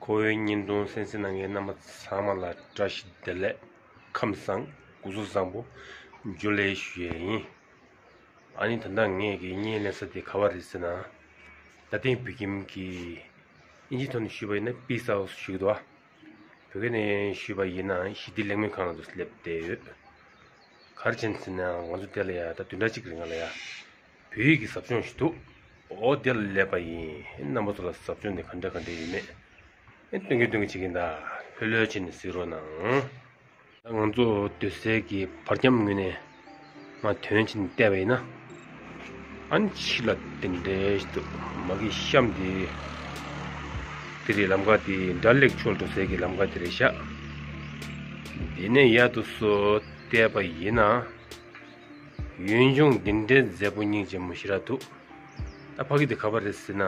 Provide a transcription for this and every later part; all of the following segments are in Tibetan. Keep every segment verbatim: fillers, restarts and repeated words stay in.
ཁོ་བོའི་བརྙན་ཐུང་གསན་གཟིགས་གནང་མཁན་རྣམ་པ་ཚང་མ་ལ་བཀྲ་ཤིས་བདེ་ལེགས། ཁམས་བཟང་། སྐུ་གཟུགས་བཟང་པོ། ཇུ་ལེ་ཞུ་ཡས་ཡིན། ཨ་ནི་ད་ལྟ་ངས་ཀྱི་བརྙན་ལེན་ས་དེ་ག་པར་རེད་ཟེར་ན། ད་ཐེངས་བོད་ཁྱིམ་གྱི་ཨིན་ཇིའི་ཐོག་ནས་ཞུས་པ་ཡིན་ན་པིས་ཧའུ་སི་ཞུ་གི་འདུག་ཨ། བོད་སྐད་ནས་ཞུས་པ་ཡིན་ན་ཞི་བདེ་གླེང་མོལ་ཁང་ལ་དུ་སླེབས་བསྡད་ཡོད། ག་རེ་བྱས་ཟེར་ན་ང་ཚོ་དེ་ལ་ཡ་ད་བདུན་ཕྲག་གཅིག་རིང་ལ་ཡ། བོད་ཡིག་གི་ཟབ་སྦྱོང་ཞིག་འདུག་འོ་དེ་ལ་སླེབས་པ་ཡིན། རྣམ་པ་ཚོ་ལ་ཟབ་སྦྱོང་དེ་ག་འདྲ་ག་འདྲ་ཡོད་མེད། ཨེ་སྟོན་གྱི་སྟོན་གྱི་བྱེད་ཀྱིན་གདའ། ལྷོད་ལྷོད་བྱས་ནས་གཟིགས་རོགས་གནང་། ད་ང་ཚོ་སྡོད་སའི་གི་བར་ཁྱམས་ངོས་ནས་མར་ཐོན་བྱས་ནས་བལྟས་པ་ཡིན་ན། ཨ་ནི་ཕྱི་ལ་དེ་འདྲའི་ཞིག་འདུག་མ་གི་གཤམ་དེ། དེ་རེད། ལམ་ཁ་དེ་འབྲ་ལེགས་ཕྱོགས་འགྲོ་སའི་གི་ལམ་ཁ་དེ་རེད་ཤག་དེ་ནས་ཡར་དུ་སོ་བལྟས་པ་ཡིན་ན། ཡུལ་ལྗོངས་འདི་འདྲའི་མཛེས་པོ་སྙིང་རྗེ་མོ་ཞེ་དྲག་འདུག་ད་ཕ་གི་དེ་ག་པར་རེད་ཟེར་ན།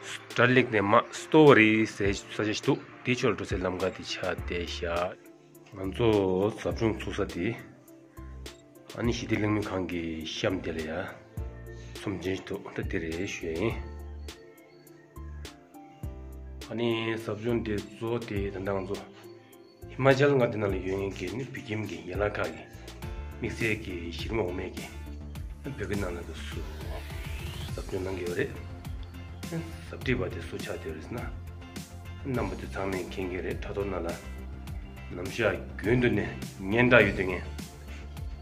སྦྲ་ལེགས་ནས་མར་སྟོ་བ་རི་ཟེར་ས་ཆ་ཞིག་འདུག་དེའི་ཕྱོགས་འགྲོ་སའི་ལམ་ཁ་དེ་ཆགས་བསྡད་ཤག་ང་ཚོ་ཟབ་སྦྱོང་ཚུགས་ས་དེ། ཨ་ནི་ཞི་བདེ་གླེང་མོལ་ཁང་གི་གཤམ་དེ་ལ་ཡ། ཚོམས་ཆེན་ཞིག་འདུག་ད་དེ་རེད་ཞུ་ཡ་ཡིན། ཨ་ནི་ཟབ་སྦྱོང་དེ་གཙོ་བོ་དེ་ད་ལྟ་ང་ཚོ་ཧི་མ་ཅལ་མངའ་སྡེ་ནང་ལ་ཡོད་མཁན་གྱི་ནི་བོད་ཁྱིམ་གྱི་ཡན་ལག་ཁག་གི་དམིགས་བསལ་གྱི་གཞི་རིམ་འོག་མའི་གི་བོད་སྐད་ནང་ལ་དུ་སུ་ཟབ་སྦྱོང་གནང་གི་ཡོད་རེད། ཟབ་ཁྲིད་པ་དེ་སུ་ཆགས་བསྡད་ཡོད་རེད་ཟེར་ན། རྣམ་པ་ཚོ་ཚང་མས་མཁྱེན་གྱི་རེད། དྲ་ཐོག་ནང་ལ་ནམ་ཞག་རྒྱུན་དུ་ནས་སྙན་གྲགས་ཡོད་དེ་ངས།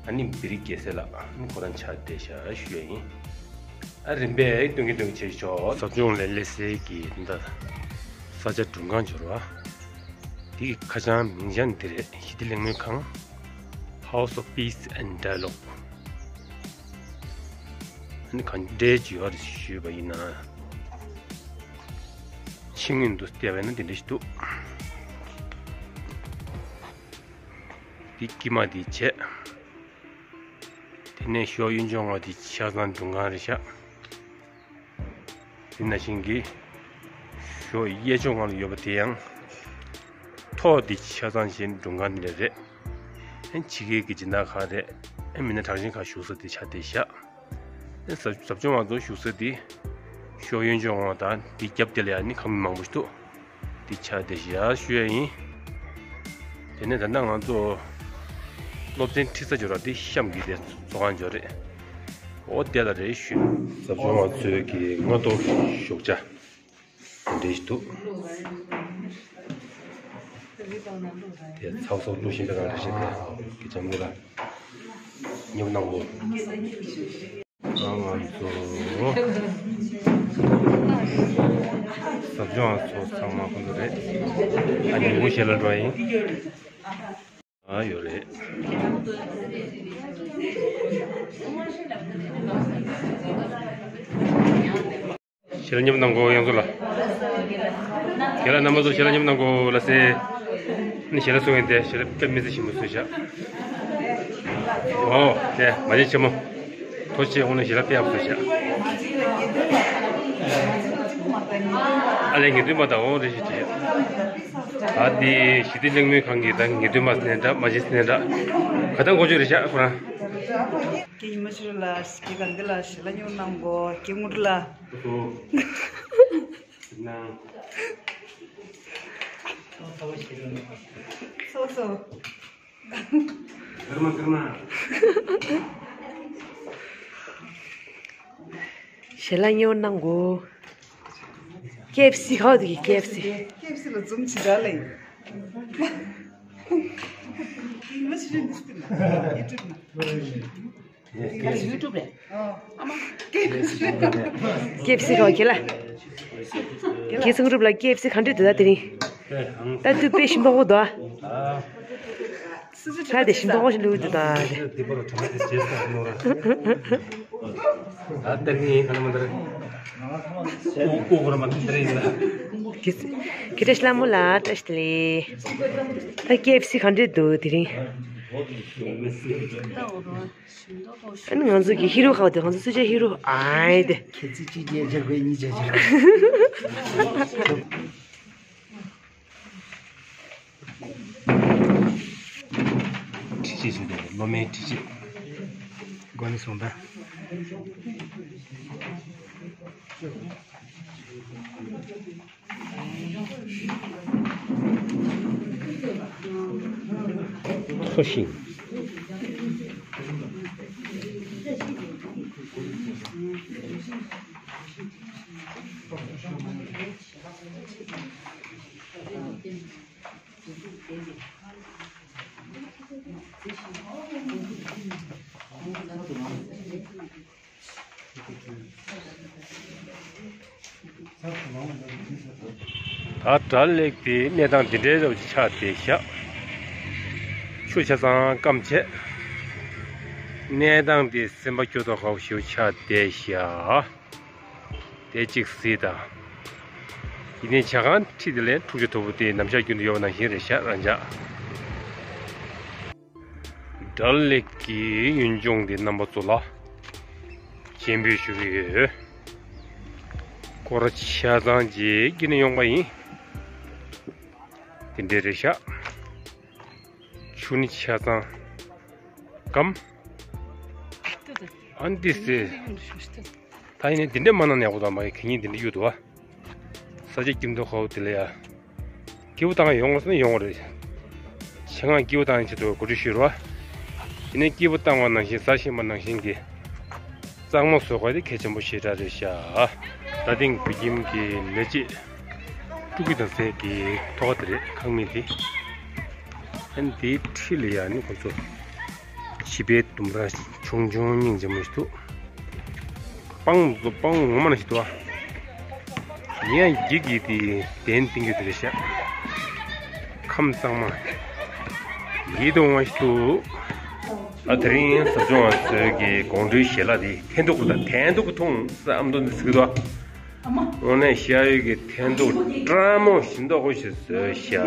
ཨ་ནི་བེ་རི་རྒྱལ་སྲས་ལགས་ཨ་ནི་ཁོ་རང་ཆགས་བསྡད་ཤག་ཞུ་ཡ་ཡིན། ཨ་རིམ་པས་སྟོན་གྱི་སྟོན་གྱི་བྱེད་ཆོག་ཟབ་སྦྱོང་ལས་སླེབས་སའི་གི་འདི་ས་ཆ་མགྲོན་ཁང་འབྱོར་བ། དེ་གི་ཁ་བྱང་མིང་བྱང་འདི་རེད། ཞི་བདེ་གླེང་མོལ་ཁང་། House of Peace and Dialogue། ཨ་ནི་ག་འདྲའི་བྱེད་ཡོད་རེད་ཞུས་པ་ཡིན་ན། ཕྱི་ངོས་འདུག་བལྟས་པ་ཡིན་ན་འདི་འདྲ་ཞིག་འདུག་འདི་དཀྱིལ་མ་འདི་བྱས། དེ་ནས་ཞོགས་གཡོན་ཕྱོགས་ང་འདི་ཆ་ཚང་མགྲོན་ཁང་རེད་ཤག་དེ་ནང་བཞིན་གྱི་ཞོགས་གཡས་ཕྱོགས་ང་ལ་ཡོད་པ་དེ་ཡང་ཐོག་འདི་ཆ་ཚང་ཞིག་མགྲོན་ཁང་འདི་འདྲ་རེད། ཨེ་ཕྱི་རྒྱལ་གྱི་སྦྱིན་བདག་ཁག་རེད། ཨེ་མི་སྣ་གྲགས་ཅན་ཁག་བཞུགས་ས་དེ་ཆགས་བསྡད་ཤག་ཨེ་ཟབ་ཟབ་སྦྱོང་བ་ཚོ་བཞུགས་ས་དེ་ཞོགས་གཡོན་ཕྱོགས་ང་དང་འདི་རྒྱབ་དེ་ལ་ཡང་ནི་ཁང་མིག་མང་པོ་ཞིག་འདུག་འདི་ཆགས་བསྡད་ཤག་ཞུ་ཡ་ཡིན། དེ་ནས་ད་ལྟ་ང་ཚོ་སློབ་ཚན་ཁྲིད་ས་འབྱོར་བ་འདི་གཤམ་གྱི་དེ་ཚོགས་ཁང་འབྱོར་རེད། འོ་དེ་ལ་རེད་ཞུ། ཟབ་སྦྱོང་བ་ཚོའི་གི་སྔ་དྲོ་ཞོགས་ཇ་དེ་འདྲ་ཞིག་འདུག་དེ་ཚགས་ཚུད་བླུགས་བཞིན་པའི་སྒང་རེ་བཞིན་དེ་གི་འཇམ་གི་ལ་ཉེ་པོ་གནང་གོ། ང་ང་ཚོ་ཟབ་སྦྱོང་བ་ཚོ་ཚང་མ་ཁོང་ཚོ་རེད། ཨ་ཉིན་གུང་ཞལ་ལག་འགྲོ་ཡ་ཡིན། ཨ་ཡོད་རེད། ཞལ་ལག་མཉམ་གནང་གོ་ཡང་ཚོ་ལ། རྒན་ལགས་རྣམ་པ་ཚོ་ཞལ་ལག་མཉམ་གནང་གོ་ལ་སེ། ནི་ཞལ་ལག་སོང་ཡིན་ཏེ་ཞལ་ལག་དཔེ་མི་ཚེ་ཞིམ་པོ་བཟོས་བཞག་ཨོ་དེ་མ་བྱན་ཆེན་མོ། ཐོ་ཆེ་འོང་ནས་ཞལ་ལག་དཔེ་ཡག་པོ་བཟོས་བཞག་ཨ་ལས་ངེས་དོན་མ་དང་འོང་རེ་ཞིག་བྱས། ད་དེ་ཞི་བདེ་གླེང་མོལ་ཁང་གི་ད་ངེས་དོན་མ་སྣེ་འདྲ་མ་བྱན་སྣེ་འདྲ་ག་ད་འགོ་བརྗོད་རེ་བཞག་ཁོ་རང་། ཀྱེ་ཉི་མ་ཤི་རུ་ལ་ཀྱེ་ག་འདི་ལ་ཞལ་ལག་ཉོ་གནང་གོ་ཀྱེ་ངུ་རུ་ལ། སོ་སོ། ཞལ་ལག་ཉོ་གནང་གོ། ཀེ་ཨེཕ་སི་ཁ་བ་དེ་གི་ཀེ་ཨེཕ་སི། ཀེ་ཨེཕ་སི་ལ་འཛུམ་ཅིག་འདྲ་ལེ། ཀྱེ་ཉི་མ་ཤི་རུ་འདི་སྟེ་ན་ཡུ་ཊུབ་ན། ཡུ་ཊུབ་རེད། ཨ་མ། ཀེ་ཨེཕ་སི་གོ་ཁྱེད་ལ། ཁྱེད་ཚང་གྲུབ་ལ་ཀེ་ཨེཕ་སི་ག་འདྲ་འདུག་ད་དེ་རིང་། ད་དུ་དཔེ་ཞིམ་པོ་འདུག་ད་དེ་ཞིམ་པོ་ཞིག་ལུས་འདུག་ད་དེ། ད་ལྟ་ངས་ག་ལ་མ་འདར། ཨུ་གོ་ར་མ་འདར་ཡིན་ན། ཁྱེད་ཁྱེད་བཀྲ་ཤིས་ལྷ་མོ་ལ་བཀྲ་ཤིས་བདེ་ལེགས། ད་ཀེ་ཨེཕ་སི་ག་འདྲ་འདུག་དེ་རིང་། ཨ་ནི་ང་ཚོ་གི་ཧི་རོ་ཁ་བ་དེ་ང་ཚོ་སུ་ཆ་ཧི་རོ་ཨའི་དེ། ཁྱེད་ཚོ་གཅིག་རྒྱལ་སྦྱར་དགོས་གཉིས་རྒྱལ་སྦྱར་དགོས། ཁྲི་ཆེ་ཞིག་འདུག་སློབ་མའི་ཁྲི་ཆེ། དགོན་ནས་སོང་ད། འཚོ་ཞིང་། ད་དགྲ་ལེགས་དེ་གནས་སྟངས་འདི་འདྲའི་རབ་ཆགས་བསྡད་ཤག་ཆུ་ཆ་ཚང་སྐམ་བྱས། གནས་སྟངས་དེ་སེམས་པ་སྐྱོ་ཏོག་ཁ་པོ་ཞེ་པོ་ཆགས་བསྡད་ཤག་དེ་གཅིག་གཟིགས་དང་། ཡིན་ནའི་ཇ་ཁང་ཁྲི་དེ་ལས་འཁྲུག་ཆ་དོད་པོ་དེ་ནམ་ཞག་རྒྱུན་དུ་ཡོད་པ་ནང་བཞིན་རེད་ཤག་རང་ཅག་དགྲ་ལེགས་ཀྱི་ཡུལ་ལྗོངས་འདི་རྣམ་པ་ཚོ་ལ་སྤྱན་འབུལ་ཞུ་གི་ཡོད། སྐོར་ཆ་ཚང་རྗེས་ཀྱི་ནས་ཡོང་པ་ཡིན། དེ་འདྲས་རེད་ཤག་ཆུ་ནི་ཆ་ཚང་སྐམ། ཨ་འདི་སེ། ད་ཡིན་ནའི་འདི་འདྲས་མ་གནང་ན་ཡག་པོ་འདུག་མ་གི་གད་སྙིགས་འདི་འདྲས་གཡུག་འདུག་བ། ས་ཆ་སྐྱིད་མདོག་ཁ་པོ་དེ་ལ་ཡ། སྐྱིད་པོ་བཏང་ཡོང་ཟེར་ན་ཡོང་བ་རེད། ཆེད་མངགས་སྐྱིད་པོ་བཏང་ཆེད་དུ་གོ་སྒྲིག་ཞུས་རེད་བ། ཡིན་ནའི་སྐྱིད་པོ་བཏང་བ་ནང་བཞིན་ཟ་ཤེས་པ་ནང་བཞིན་གྱི། གཙང་མ་བཟོ་དགོས་དེ་གལ་ཆེན་པོ་ཞེ་དྲག་རེད་ཤག་ད་ཐེངས་བོད་ཁྱིམ་གྱི་ལས་བྱེད་སྤྲུལ་སྐུ་དང་སྲས་ཀྱི་ཐོག་དེ་རེད་ཁང་མིག་དེ། ཨ་ནི་དེའི་འཁྲིས་ལ་ཡ་ནི་ཁོ་ཚོ་བྱིས་པའི་ལྡུམ་ར་ཆུང་ཆུང་སྙིང་རྗེ་མོ་ཞིག་འདུག་སྤང་ཚོ་སྤང་ངོ་མ་ནང་བཞིན་འདུག་ཨ། ཡིན་ཡང་འགྱིག་གི་དེ་གདན་བཏིང་རྒྱུ་དེ་རེད་ཤག་ཁམས་གཙང་མ་ཡིད་དུ་འོང་བ་ཞིག་འདུག་ད་དེ་རིང་ཟབ་སྦྱོང་བ་ཚོའི་གི་དགོང་དྲོའི་ཞལ་ལག་དེ་འཐེན་ཐུག་གི་ད་འཐེན་ཐུག་གི་འཐུང་ས་ཨ་མདོ་འདི་ཟིག་འདུག་ཨ། དངོས་གནས་ཤ་ཡོད་ཀྱི་འཐེན་ཐུག་བཀྲ་མོ་ཞིམ་མདོག་ཁ་པོ་ཞིག་བཟོས་ཤག་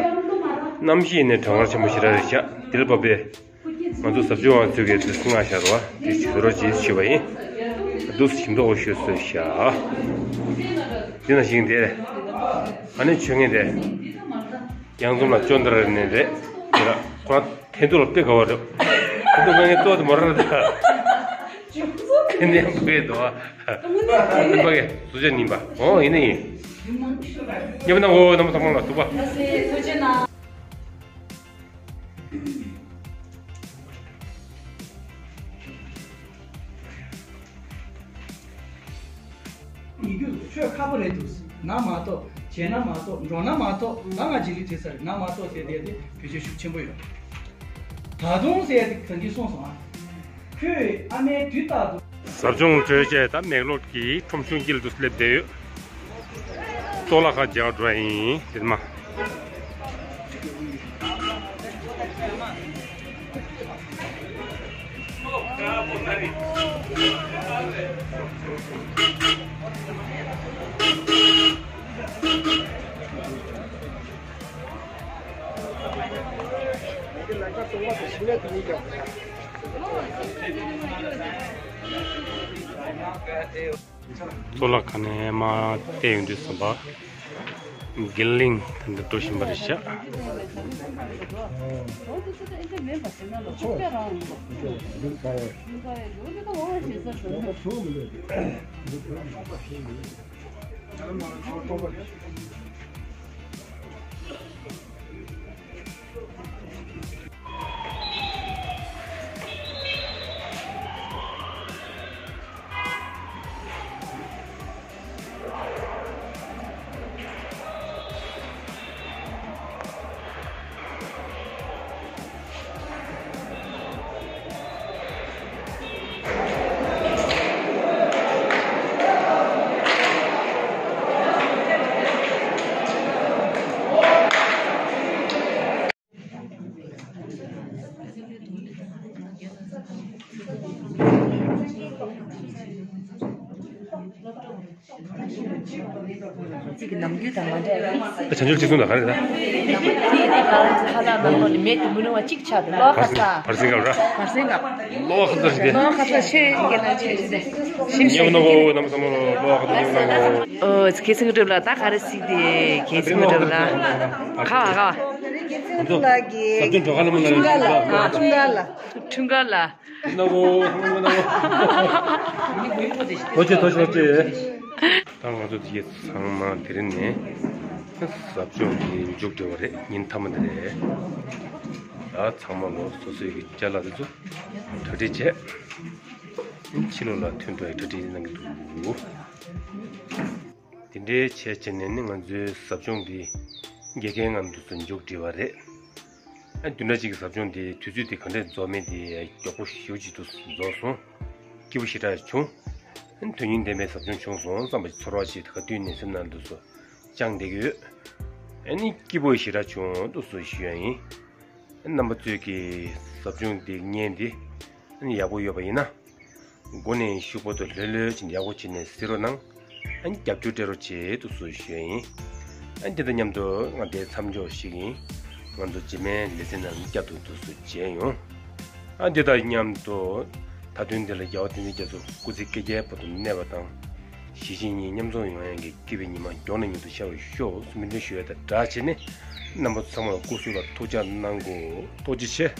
གནམ་གཤིས་ནི་གྲང་ངར་ཆེན་པོ་ཞེ་དྲག་རེད་ཤག་དེ་ལ་བབས་པས། ང་ཚོ་ཟབ་སྦྱོང་བ་ཚོས་ཀྱི་དུས་སུ་མངགས་བཞག་རོགས་དེ་བྱེད་རོགས་བྱེད་ཞུས་པ་ཡིན། འདུག་སེ་ཞིམ་མདོག་ཁ་པོ་ཞིག་བཟོས་ཤག་དེ་ནང་བཞིན་དེ། ཨ་ནི་ཆོས་ངན་དེ། གཡང་འཛོམས་ལ་ཅོན་ཏ་ར་ནས་རེད། དེ་ལ་ཁོ་རང་འཐེན་ཐུག་ལ་དཔེ་དགའ་བ་རེད། འཐེན་ཐུག་ང་ངའི་ལྟོ་དེ་མོ་ར་རེད་ད། དེ་ནས་དཔེ་འདུག་ཨ། ཨ་ནི་ཕ་གི་བཟོ་བྱ་ཉིན་པ་འོ་ཡིན་ན་ཡིན། མཉམ་ན་འོ་ནམ་ཚང་མ་ལ་ཐུག་པ། ཡིན་རྒྱུ་ཆོས་ཁག་པོ་རེད་འདུག་ན་མ་གཏོགས་བྱས་ན་མ་གཏོགས་འགྲོ་ན་མ་གཏོགས་ང་ང་རྗེས་ལུས་བྱེད་ས་རེད་ན་མ་གཏོགས་ཟེར་བསྡད་དེ་བེད་སྤྱོད་ཤུགས་ཆེན་པོ་ཡོད། ད་དུང་ཟེར་ཡ་དེ་གང་གིས་གསུངས་སོང་ཨ། ཁོས་ཨ་མའི་དུས་རྟག་ཏུ། ཟབ་སྦྱོང་གྲོལ་རྗེས་ད་མེག་ལོར་གྱི་ཁྲོམ་གཞུང་དཀྱིལ་དུ་སླེབས་བསྡད་ཡོད། གཙུག་ལག་ཁང་མཇལ་འགྲོ་ཡ་ཡིན་དེ་མ། གཙུག་ལག་ཁང་ནས་མར་བལྟས་ཡོང་དུས་ཙམ་པ། དགེ་གླིང་དེ་འདྲ་འགྲོ་བཞིན་པ་རེད་ཤག་གཅིག་གི་ནམ་རྒྱུན་དང་མ་འདྲ་བའི། བྱང་ཆུབ་ཅིག་གསུངས་དང་ག་རེ་རེད། ནམ་རྒྱུན་དེ་ཁ་ལག་ཁ་ལག་ནང་ལོགས་ནས་མེད་དུ་མི་རུང་བ་གཅིག་ཆགས་འདུག་གློག་ཁ་ཚ། བར་སེང་སྐབས་ར། བར་སེང་སྐབས། གློག་ཁ་ཚ་ཞིག་དེ། གློག་ཁ་ཚ་ཆེ་ཡིན་གྱི་ན་ཆེ་ཞིག་དེ། ཞིམ་ཞིམ་ཉེ་བོ་ནོ་བོ་ནམ་སམ་མོ་གློག་ཁ་ཚ་ཉེ་བོ་ནོ་བོ། ཨོ་ཁེ་སིང་གྲུབ་ལ་ད་ག་རེ་སིག་དེ་ཁེ་སིང་གྲུབ་ལ། ཁ་བ་ཁ་བ། ཁེ་སིང་གྲུབ་ལ་གི། ཁྲུང་ཀ་ལ་ཁྲུང་ཀ་ལ། ཁྲུང་ཀ་ལ། ནོ་བོ། ནོ་བོ། ཐོ་ཅེ་ཐོ་ཅེ་ཐོ་ཅེ། ད་ང་ཚོ་དེ་ཚང་མ་དེ་རིང་ནས་ཟབ་སྦྱོང་གི་མཇུག་སྒྲིལ་བ་རེད། ཉིན་མཐའ་མ་དེ་རེད། ཡ། ཚང་མ་ལོ་སོ་སོའི་གི་ཅ་ལག་དེ་ཚོ་གྲ་སྒྲིག་བྱས། ཕྱི་ལོགས་ལ་ཐོན་ཐུབ་པའི་གྲ་སྒྲིག་གནང་གི་འདུག་དེ་འདྲའི་བྱས་བྱས་ནས་ནི་ང་ཚོའི་ཟབ་སྦྱོང་འདི་དགེ་རྒན་ང་འདུག་སེ་མཇུག་སྒྲིལ་བ་རེད། ཨ། བདུན་ཕྲག་གཅིག་གི་ཟབ་སྦྱོང་འདི་དུས་ཚོད་འདི་ག་འདྲས་རྫོགས་མིན་འདི་མགྱོགས་པོ་ཞེ་པོ་ཅིག་ཏུ་རྫོགས་སོང་། སྐྱིད་པོ་ཞེ་དྲག་བྱུང་། ཨ། དོན་སྙིང་ལྡན་པའི་ཟབ་སྦྱོང་བྱུང་སོང་བསམ་པ་ཅིག་ཚོར་བ་ཅིག་ག་དུས་ནས་སེམས་ནང་འདུག་སེ་བཅངས་བསྡད་ཀྱི་ཡོད། ཨ་ནི་སྐྱིད་པོ་ཞེ་དྲག་བྱུང་འདུག་སེ་ཞུ་ཡ་ཡིན། ཨ། རྣམ་པ་ཚོས་ཀྱི་ཟབ་སྦྱོང་འདི་བརྙན་འདི་ཨ་ནི་ཡག་པོ་ཡོད་པ་ཡིན་ན། མགོ་ནས་གཞུག་བར་དུ་ལྷོད་ལྷོད་བྱས་ནས་ཡག་པོ་བྱས་ནས་གཟིགས་རོགས་གནང་། ཨ་ནི་རྒྱབ་སྐྱོར་སྤྲད་རོགས་བྱེད་འདུག་སེ་ཞུ་ཡ་ཡིན། ཨ་ནི་འདི་དང་མཉམ་དུ་ང་འདིར་མཚམས་འཇོག་ཞུ་གི་ཡིན། ང་ཚོ་རྗེས་མའི་ལེ་ཚན་ནང་བསྐྱར་དུ་འདུག་སེ་མཇལ་ཡོང་། ཨ། འདི་དང་མཉམ་དུ་ད་དུང་འདི་ལ་རྒྱལ་བ་བསྟན་འཛིན་རྒྱ་མཚོ་སྐུ་ཚེ་བསྐལ་བརྒྱའི་བར་དུ་གནས་པ་དང་། གཞིས་བྱེས་གཉིས་མཉམ་འཛོམས་ཡོང་ཡག་གི་སྐྱིད་པའི་ཉི་མ་མགྱོགས་ནས་མྱུར་དུ་ཤར་བར་ཤོག་ཟེར་སྨོན་འདུན་ཞུ་ཡ་དང་སྦྲགས་བྱས་ནས། རྣམ་པ་ཚང་མར་སྐུ་གཟུགས་ལ་ཐུགས་ཅག་གནང་དགོས། ཐུགས་རྗེ་ཆེ།